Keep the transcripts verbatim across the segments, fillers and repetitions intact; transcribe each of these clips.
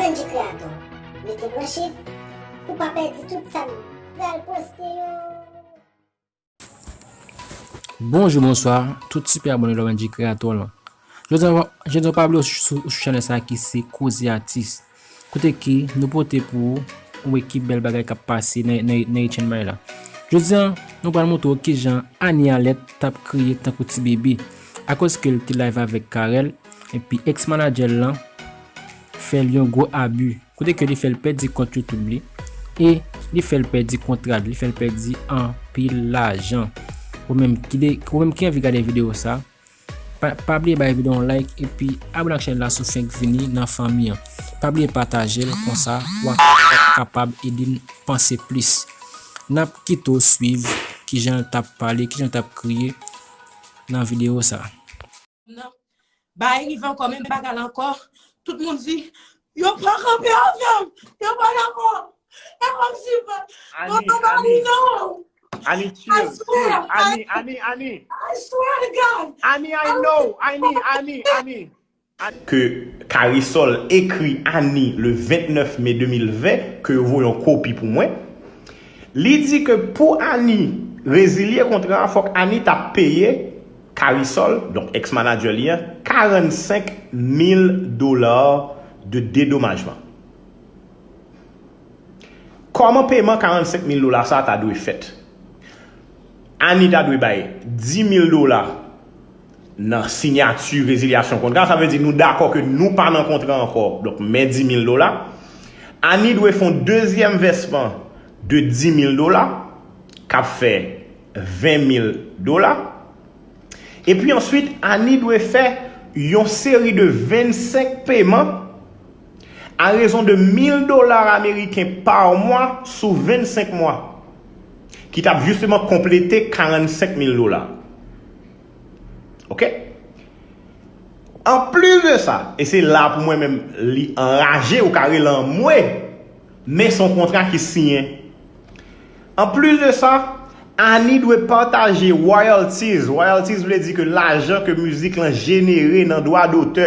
Benji Creator, mete branche pou pa pèdi tout sa m pral poste yo. Bonjou, bonswa, tout sipè abòne Lòvenji Creator lan. Jodi a, jodi a, pa bliye ou sou, sou chanèl sa ki se Koze Atis. Kote ke nou pote pou ou yon ekip bèl bagay k ap pase nan, nan, nan Haitian Bay la. Jodi a, nou pral montre w kijan Annie Alerte t ap kriye tankou ti bebe. Akoz ke l te live avèk Carel, epi ex manager lan fè l yon gwo abi. Kote ke li fè l pèdi kont YouTube li, e li fè l pèdi kontra l, li fè l pèdi anpil lajan. Ou menm ki de, ou menm ki anvi gade videyo sa, pa, pa bliye bay videyo yon like, epi abòne ak chanèl la si w fenk vini nan fanmi an. Pa bliye pataje l, konsa w ap kapab ede n panse plis. N ap kite w swiv kijan l t ap pale, kijan l t ap kriye nan videyo sa. Nan. Bagay rive ankò, menm bagay la ankò. Tout moun di, yo pa kanpe avè m, yo pa dakò. E kòmsi, yo pa ba li non. Annie, chill, chill. Annie, Annie, Annie. I swear to God. Annie, I know. Annie, Annie, Annie. Ke Carissol ekri Annie le vennèf me de mil ven, ke yo voye yon kopi pou mwen. Li di ke pou Annie rezilye kontra a, fòk Annie ta peye Carissol, donk ex manager li an, karannsenk mil dola de dedomajman. Kòman peman karannsenk mil dola sa a ta dwe fèt? Annie ta dwe bay dis mil dola nan siyati rezilyasyon kontra. Sa vle di nou dakò ke nou pa nan kontra ankò. Donk, men dis mil dola. Annie dwe fè yon dezyèm vèsman de dis mil dola, k ap fè ven mil dola. Epi answit, Annie dwe fè yon seri de vennsenk peman a rezon de mil dola ameriken pa mwa sou vennsenk mwa, ki t ap jisteman konplete karannsenk mil dola. Oke? Anplis de sa, e se la pou mwen menm li anraje, ou ka rele anmwe, men se yon kontra ki siyen. Anplis de sa, Annie dwe pataje royalties. Royalties vle di ke lajan ke mizik lan jenere nan dwa dotè.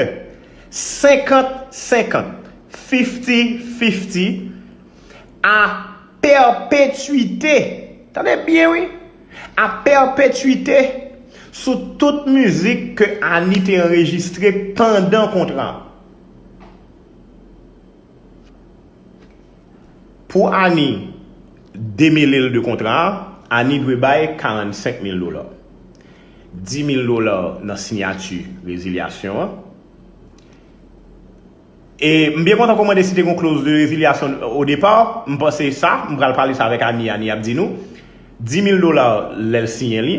Senkant senkant, fifty fifty, a pèpetwite. Tande byen, wi. A pèpetwite sou tout mizik ke Annie te anrejistre pandan kontra a. Pou Annie demele l de kontra a, Annie dwe bay karannsenk mil dola. Dis mil dola nan siyati rezilyasyon an. E m byen kontan ke w mande si te gen yon kloz de rezilyasyon o depa. M panse sa, m pral pale sa avèk Annie, Annie ap di nou. Dis mil dola lè l siyen li.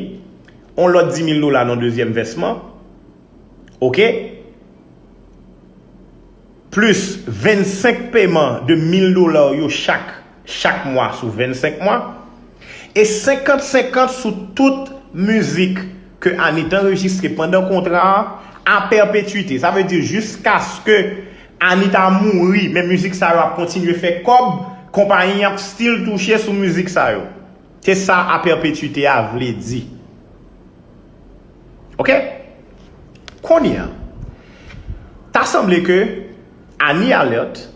On lòt dis mil dola nan dezyèm vèsman. Oke? Plis vennsenk peman de mil dola yo chak, chak mwa sou vennsenk mwa. E senkant senkant sou tout mizik ke Annie t anrejistre pandan kontra a, a pèpetwite. Sa vle di jiskaske Annie ta mouri, men mizik sa yo ap kontinye fè kòb, konpayi an ap still touche sou mizik sa yo. Se sa a pèpetwite a vle di. Oke? Kounye a, ta sanble ke Annie Alerte,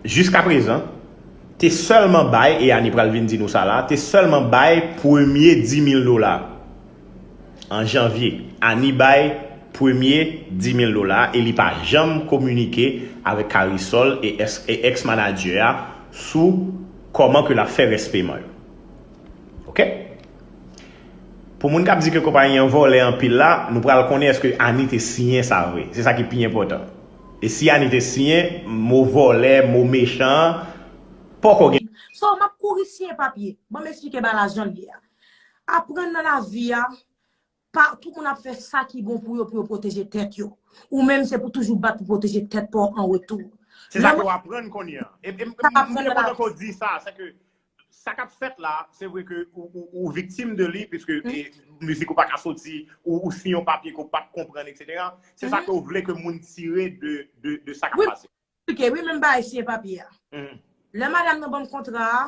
jiska prezan, te sèlman bay, e Annie pral vin di nou sa la, te sèlman bay premye dis mil dola. An janvye, Annie bay premye dis mil dola e li pa janm kominike avèk Carissol e ex, e ex manager a sou kòman ke l ap fè rès peman yo. Oke? Pou moun k ap di ke konpayi an vòlè anpil la, nou pral konnen èske Annie te siyen sa vre. Se sa ki pi enpòtan. E si Annie te siyen, mo vòlè, mo mechan an, poko gen. So, m ap kouri siyen papye. Ban m eksplike bagay la jan l ye a. Aprann nan lavi a, pa, tout moun ap fè sa ki bon pou yo, pou yo pwoteje tèt yo. Ou menm, se pou toujou bat pou pwoteje tèt pa w an retou. Se sa ke w aprann kounye a. E, e m, m byen kontan ke w di sa, se ke sa k ap fèt la, se vre ke ou, ou, ou viktim de li, piske e, mizik ou pa ka soti, ou, ou siyen yon papye ke w pa t konprann, etsetera. Se sa ke w vle ke moun tire de, de, de sa k ap pase. Eksplike, wi, menm bagay siyen papye a. Lè madanm nan ban m kontra a,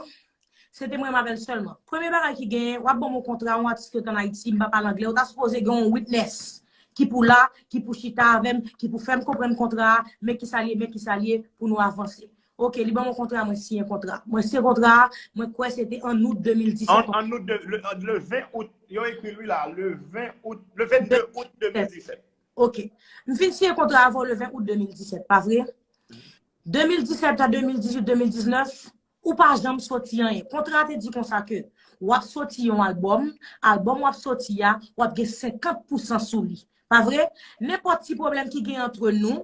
se te mwen m avè l sèlman. Premye bagay ki genyen, w ap ban m yon kontra, yon atis ki ret ann Ayiti, m pa pale anglè, ou ta sipoze gen yon witness. ki pou la, ki pou chita avè m, ki pou fè m konprann kontra a, men kisa l ye, men kisa l ye, pou nou avanse. Ok, li ban mwen kontra, mwen siyen kontra. Mwen siyen kontra a, mwen kwè se te an out de mil disèt. An, an out de, le, le ven out, yo ekri l wi la, le ven out, le vennde out de mil disèt. Ok. M fin siyen kontra avè w le ven out de mil disèt, pa vre? De mil disèt a de mil dizuit, de mil diznèf, ou pa janm soti anyen. Kontra a te di konsa ke w ap soti yon albòm, albòm w ap soti a, w ap gen senkant pousan sou li. Pa vre? Nenpòt ti pwoblèm ki gen antre nou,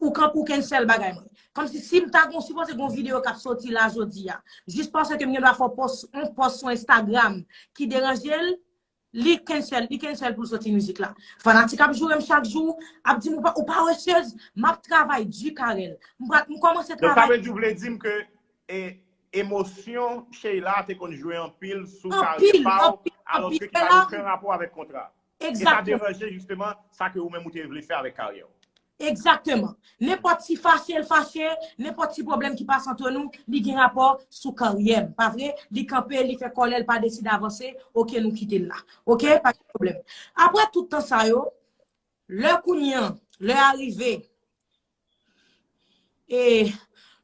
ou kan ou cancel bagay mwen. Kòmsi si m ta gon sipoze gon videyo k ap soti la jodi a, jis paske m gen dwa fè pòs, yon pòs sou Instagram ki deranje l, li cancel, li cancel pou l soti mizik la. Fanatik ap joure m chak jou, ap di m ou pa, ou pa wesez, m ap travay di Carel. M pral, m kòmanse travay. Donk sa vle di w vle di m ke e, emosyon Sheila te konn jwe anpil sou karyè pa w, alòske ki pa gen okenn rapò avèk kontra. E sa deranje jisteman sa ke ou menm ou te vle fè avèk karyè w. Egzakteman. Nenpòt ti fache l fache, nenpòt ti pwoblèm ki pase antre nou, li gen rapò sou karyè m. Pa vre? Li kanpe, li fè kòlè, li pa deside avanse, ok, nou kite l la. Ok? Pa gen pwoblèm. Apre tout tan sa yo, lè kounye an, lè a rive, e,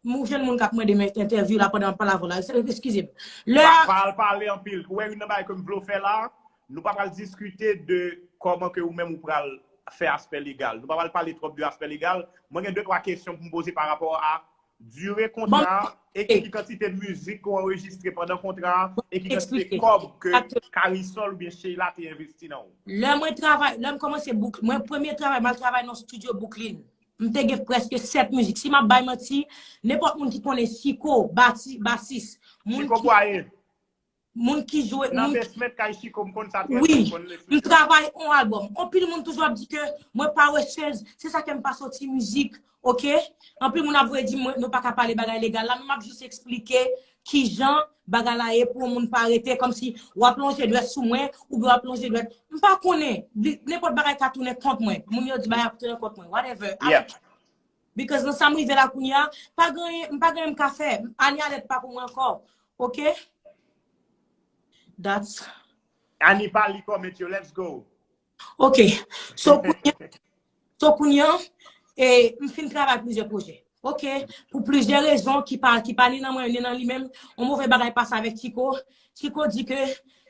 m jwenn moun k ap mande m entèvyou la pandan m ap pale avè w la. Eskize m. Lè a. Pa, pa al pale anpil. Ou wè youn nan bagay ke m vle w fè la, nou pa pral diskite de kòman ke ou menm ou pral fè aspè legal. Nou pa pral pale twòp de aspè legal. Mwen gen de twa kesyon pou m poze pa rapò a dire kontra a e ki kantite mizik ke w anrejistre pandan kontra a e ki kantite kòb ke Karisol oubyen Sheila te envesti nan ou. Lè mwen travay, lè m kòmanse bouk, mwen premye travay, m al travay nan studio Brooklyn. M te gen prèske sèt mizik. Si m ap bay manti, nenpòt moun ki konnen Chiko, bati, basis, moun Chiko ki Bwaye. Moun ki jwe, nan moun ki basement kay Chiko, m konn sa trè byen, wi, m konn le fè. M travay on albòm. Anpil moun toujou ap di ke mwen paressez, se sa ke m pa soti mizik, ok? Anpil moun ap voye di m mwen, nou pa ka pale bagay legal la, men m ap jis eksplike kijan bagay la ye pou yon moun pa rete kòmsi w ap lonje dwèt sou mwen, oubyen w ap lonje dwèt. M pa konnen, nenpòt bagay ka tounen kont mwen. Moun yo di bagay ap tounen kont mwen, whatever. Because nan sa m rive la kounye a, pa gen, m pa gen anyen m ka fè. Ani alèt pa pou mwen ankò. Ok? That's. Ani pa li comment yo, let's go. Ok. So kounye, so kounye an, e, m fin travay plizyè pwoje. Ok? Pou plizyè rezon ki pa, ki pa ni nan mwen, ni nan li menm, yon move bagay pase avèk Chiko. Chiko di ke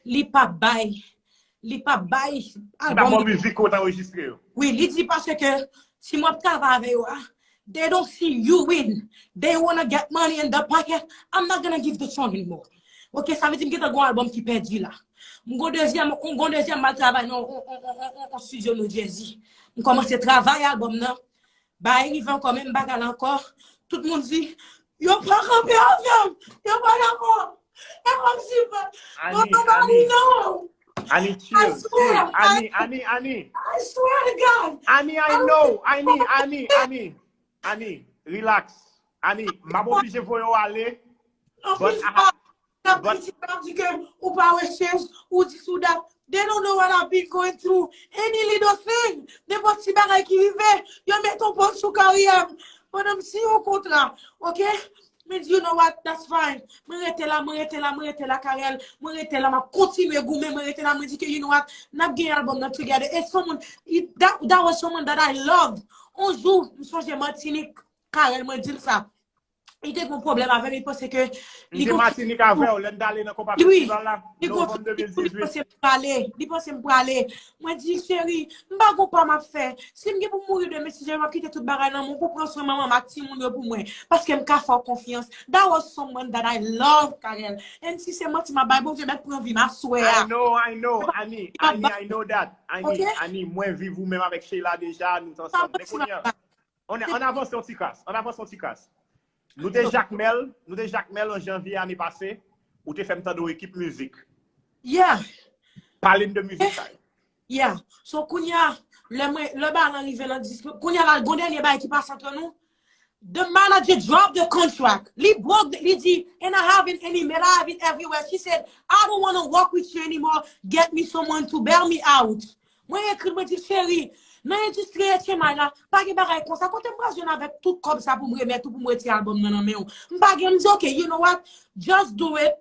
li pa bay, li pa bay albòm. Li pa ba w mizik ou t anrejistre yo. Wi, li di paske si mwen ap travay avè yo a, they don't see you win. They wanna get money in the pocket. I'm not gonna give the song anymore. Ok, sa vle di m gentan gon albòm ki pèdi la. M gon dezyèm, m gon dezyèm m al travay nan on, on, on, on, on studio New Jersey. M kòmanse travay albòm nan. Bagay rive ankò, menm bagay la ankò. Tout moun di, yo pa kanpe avè m, yo pa dakò. E kòmsi, Ani, Ani, chill, chill. Ani, Ani, Ani. I swear to God. Ani, I know. Ani, Ani, Ani. Ani, relax. Ani, m ap oblije voye w ale. But I, n ap kritike, n ap di ke ou pa wè chèz, ou di sou dat. They don't know what I've been going through. Any little thing, nenpòt ti bagay ki rive, yo mete yon pòz sou karyè m. Pandan m siyen yon kontra, ok? Mwen di, you know what, that's fine. Mwen rete la, mwen rete la, mwen rete la, Carel. Mwen rete la, m ap kontinye goumen, mwen rete la, mwen di ke, you know what, n ap gen albòm nan together. E someone, that, that was someone that I love. On jou, m sonje Matinik, Carel, mwen di l sa. Li te gen pwoblèm avè m, li panse ke li gon Matinik avè w, lè n t ale nan konpa festival la, novanm de mil dizuit. Li panse m prale, li panse m prale. Mwen di, cheri, m pa gon pa m ap fè. Si m gen pou m mouri demen, si Jezi, m ap kite tout bagay nan men w pou pran swen manman m ak timoun yo pou mwen. Paske m ka fè w konfyans. That was someone that I love, Carel. And si se manti m ap bay, Bondye mèt pran vi m aswè a. I know, I know, Ani, Ani, I know that. Ani, Ani, mwen viv ou menm avèk Sheila deja, nou t ansanm. Men kounye a, Ann, ann avanse yon ti kras. Ann avanse yon ti kras. Nou te Jakmèl, nou te Jakmèl an janvye ane pase, ou te fè m tande yon ekip mizik. Yeah. Pale m de mizik sa yo. Yeah. So kounye a, lè mwen, lè bagay lan rive nan dis, kounye a la, gon dènye bagay ki pase antre nou. The manager drop the contract. Li broke, li di, and I have it in email, I have it everywhere. She said, I don't wanna work with you anymore. Get me someone to bail me out. Mwen ekri l, mwen di l, cheri, nan endistri H M I la, pa gen bagay konsa. Kote m pral jwenn avèk tout kòb sa pou m remèt ou, pou m retire albòm nan nan men w? M pa gen, m di, ok, you know what? Just do it.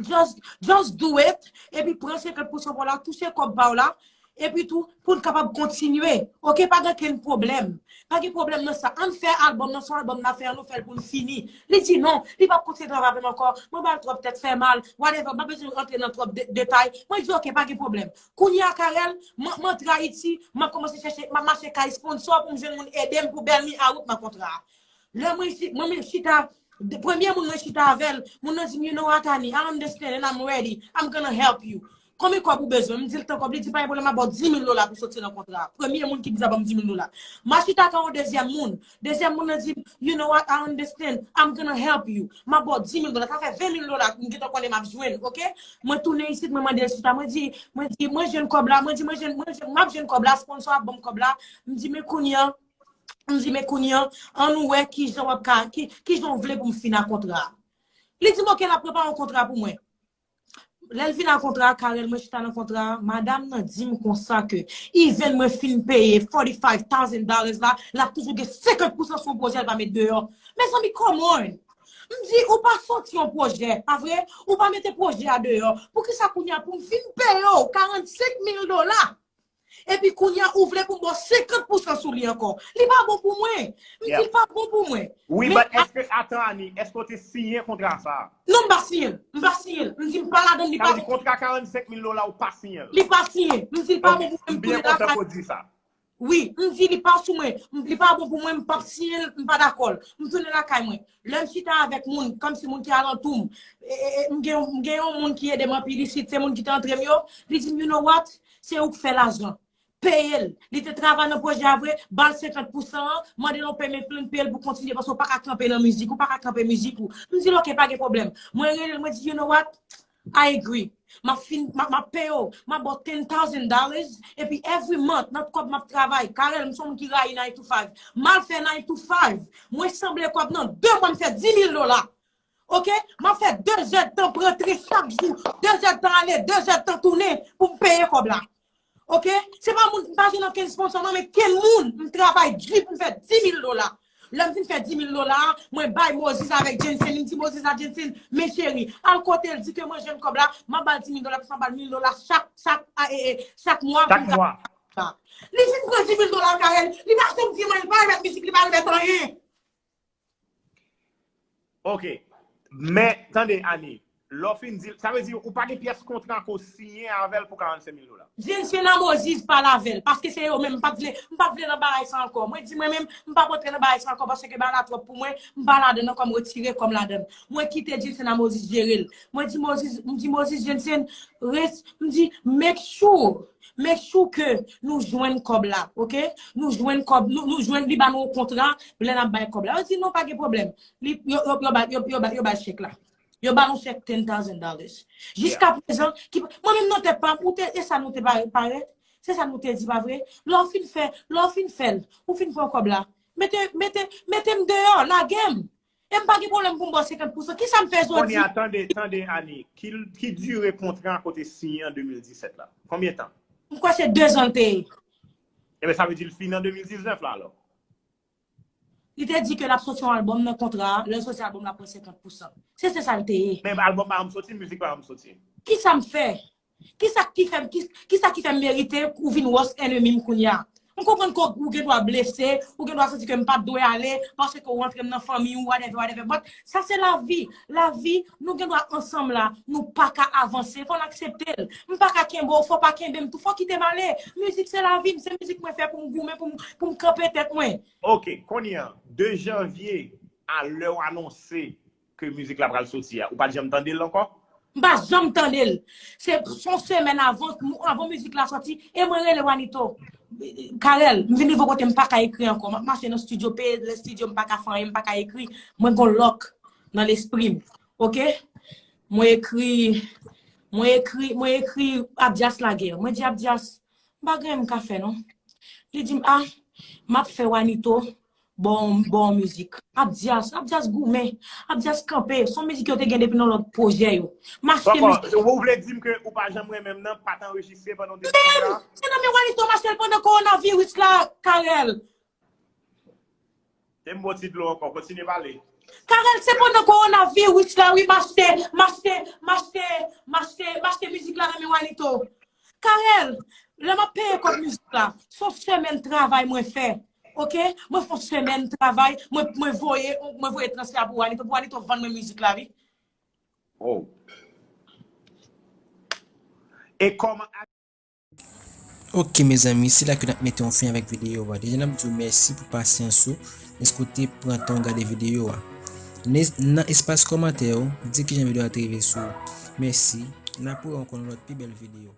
Just, just do it. Epi pran senkant pousan pa w la, touche kòb pa w la. Epi tou, pou n kapab kontinye. Oke, pa gen kenn pwoblèm. Pa gen pwoblèm nan sa. Ann fè albòm nan, se yon albòm n ap fè, ann nou fè l pou n fini. Li di non, li p ap kontinye travay avè m ankò. Mwen ba l twòp tèt fè mal, whatever. M pa bezwen rantre nan twòp de- detay. Mwen di oke, pa gen pwoblèm. Kounye a, Carel, mwen mwen antre Ayiti, m ap kòmanse chèche, m ap mache kay sponsò pou m jwenn moun ede m pou Bèl Mi a wout nan kontra a. Lè mwen, mwen menm chita, premye moun mwen chita avè l, moun nan di m, "You know what, Annie, I understand and I'm ready. I'm gonna help you." Konbyen kòb ou bezwen? M di l tan kòb, li di, "Pa gen pwoblèm, m ap ba w dis mil dola pou soti nan kontra a." Premye moun ki di sa ban m dis mil dola. M a chita ak yon dezyèm moun. Dezyèm moun nan di m, "You know what, I understand. I'm gonna help you. M ap ba w dis mil dola." Sa fè ven mil dola m gentan konnen m ap jwenn, oke? Mwen tounen isit, mwen mande l chita. Mwen di, mwen di, "Mwen jwenn kòb la." Mwen di, "Mwen jwenn, mwen jwenn, m ap jwenn kòb la, sponsò ap ban m kòb la." M di, "Men kounye a," m di, "Men kounye a, ann nou wè kijan w ap ka, ki, kijan w vle pou m fin a kontra a." Li di m, "Oke, l ap prepare yon kontra pou mwen." Lè l fin a kontra a, Carel, mwen chita nan kontra a, madanm nan di m konsa ke, "Even mwen fin peye forty-five thousand dollars la, l ap toujou gen senkant pousan sou yon pwojè l pa met deyò." Mezanmi, come on! M di, "Ou pa soti yon pwojè, pa vre? Ou pa mete pwojè a deyò. Poukisa kounye a pou m vin peye w karannsenk mil dola? Epi kounye a, ou vle pou m ba w senkant pousan sou li ankò?" Li pa bon pou mwen. M di, "Li pa bon pou mwen." Wi, men but èske, atan, Annie, èske w te siyen kontra sa a? Non, m pa siyen l. M pa siyen l. M di, "M pa ladan l." Li pa bon. Sa vle di kontra karannsenk mil dola ou pa siyen l? Li pa siyen. M di, "Li pa bon pou mwen." M byen kontan ke w di sa. Wi, m di, "Li pa sou mwen. Li pa bon pou mwen, m p ap siyen l, m pa dakò l." M tounen lakay mwen. Lè m chita avèk moun, kòmsi moun ki alantou m, e, e, e, m gen, m gen yon moun ki ede m anpil isit, se moun ki te antre m yo, li di m, "You know what? Se ou k fè lajan. Peye l." Li te travay nan pwojè a vre, ba l senkant pousan an, mande l yon payment plan, peye l pou kontinye, paske w pa ka kanpe nan mizik, ou pa ka kanpe mizik ou. M di l, "Oke, pa gen pwoblèm." Mwen rele l, mwen di, "You know what? I agree. M ap fin, m ap, m ap peye w, m ap ba w ten thousand dollars, epi every month, nan kòb m ap travay, Carel, m se yon moun ki rayi nine to five. M al fè nine to five, mwen sanble kòb nan de mwa, m fè dis mil dola. Oke? M ap fè de zèdtan pou rantre chak jou, de zèdtan ale, de zèdtan tounen pou m peye kòb la." Oke? Se pa moun, m pa jwenn okenn sponsò, non, men kenn moun, m travay di pou m fè dis mil dola. Lè m fin fè dis mil dola a, mwen bay Moses avèk Jensen, m di Moses a Jensen, "Men cheri, al kote l, di ke mwen jwenn kòb la, m ap ba l dis mil dola, plis m ap ba l mil dola chak, chak, a, e, e, chak mwa pou l ka." Li fin pran dis mil dola, Carel, li pa janm di mwen, li pa remèt mizik, li pa remèt anyen. Ok. Men, tande, Annie, lè w fin di l, sa vle di ou pa gen pyès kontra ke w siyen avè l pou karannsenk mil dola? Jensen a Moses pale avè l, paske se yo menm, m pa t vle, m pa t vle nan bagay sa ankò. Mwen di mwen menm, m p ap rantre nan bagay sa ankò, paske bagay la twòp pou mwen, m pa ladan l ankò, m retire kò m ladan l. Mwen kite Jensen a Moses jere l. Mwen di Moses, m di Moses, Jensen, res, m di, make sure make sure ke nou jwenn kòb la, ok? Nou jwenn kòb, nou, nou jwenn, li ba nou yon kontra, lè n ap bay kòb la. Yo di, "Non, pa gen pwoblèm." Li, yo, yo, yo ba, yo, yo ba, yo ba chèk la. Yo ba nou chèk ten thousand dollars. Jiska prezan, ki, mwen menm nan tèt pa m, ou te, e sa nou te pare, pare? Se sa nou te di, pa vre? Lè w fin fè, lè w fin fè l, ou fin pran kòb la. Mete, mete, mete m deyò, lage m. E m pa gen pwoblèm pou m ba w senkant pousan. Kisa m fè jodi? Kounye a, tande, tande, Annie. Ki, ki dire kontra kote siyen an de mil disèt la? Konbyen tan? M kwè se de zan l te ye. Ebyen, sa vle di l fini an de mil diznèf la, alò? Li te di ke l ap soti yon albòm nan kontra a. Lè l soti albòm la, pran senkant pousan. Se, se sa l te ye. Men albòm pa janm soti, mizik pa janm soti. Kisa m fè? Kisa ki fè m, ki, kisa ki fè m merite ou vin wòs ènmi m kounye a? M konprann ke ou gen dwa blese, ou gen dwa santi ke m pa t dwe ale, paske ou rantre m nan fanmi w, whatever, whatever. But sa se lavi. Lavi, nou gen dwa ansanm la, nou pa ka avanse, fò n aksepte l. M pa ka kenbe w, fò w pa kenbe m tou, fò w kite m ale. Mizik se lavi m, se mizik mwen fè pou m goumen, pou m, pou m kanpe tèt mwen. Ok, kounye a, de janvye a lè w anonse ke mizik la pral soti a, ou pa t janm tande l ankò? M pa janm tande l. Se, se yon semèn avan, avan mizik la soti, e mwen rele Wanito. Carel, m vin rive kote m pa ka ekri ankò. M ap mache nan studio, peye lè studio, m pa ka fè anyen, m pa ka ekri. Mwen gon lòk nan lespri m. Ok? Mwen ekri, mwen ekri, mwen ekri Abdias lagè. Mwen di Abdias, m pa gen anyen m ka fè non. Li di m, a, m ap fè Wanito ba w, ba w mizik. Abdias, Abdias goumen, Abdias kanpe. Se yon mizik yo te gen depi nan lòt pwojè yo. M achte mizik. Ou vle di m ke ou pa janm renmen m nan, pa t anrejistre pandan w te sou kontra? Se nan men Wanito m achte l pandan kowonaviris la, Carel. Te m ba w ti dlo ankò, kontinye pale. Carel, se pandan kowonaviris la, wi, m achte, m achte, m achte, m achte, m achte mizik la nan men Wanito. Carel, lè m ap peye kòb mizik la, se yon semèn travay mwen fè. Oke? Mwen fè yon semèn travay, mwen, mwen voye, mwen voye transfè a pou Wanito, pou Wanito vann mwen mizik la, wi. Oh. E kòman Ok mezanmi, se la ke n ap mete yon fen avèk videyo a. Deja n ap di w mèsi pou pasyans ou, èske w te pran tan w gade videyo a. Nan espas kòmantè yo, di kijan videyo a te rive sou ou. Mèsi, n ap wè w ankò nan lòt pi bèl videyo.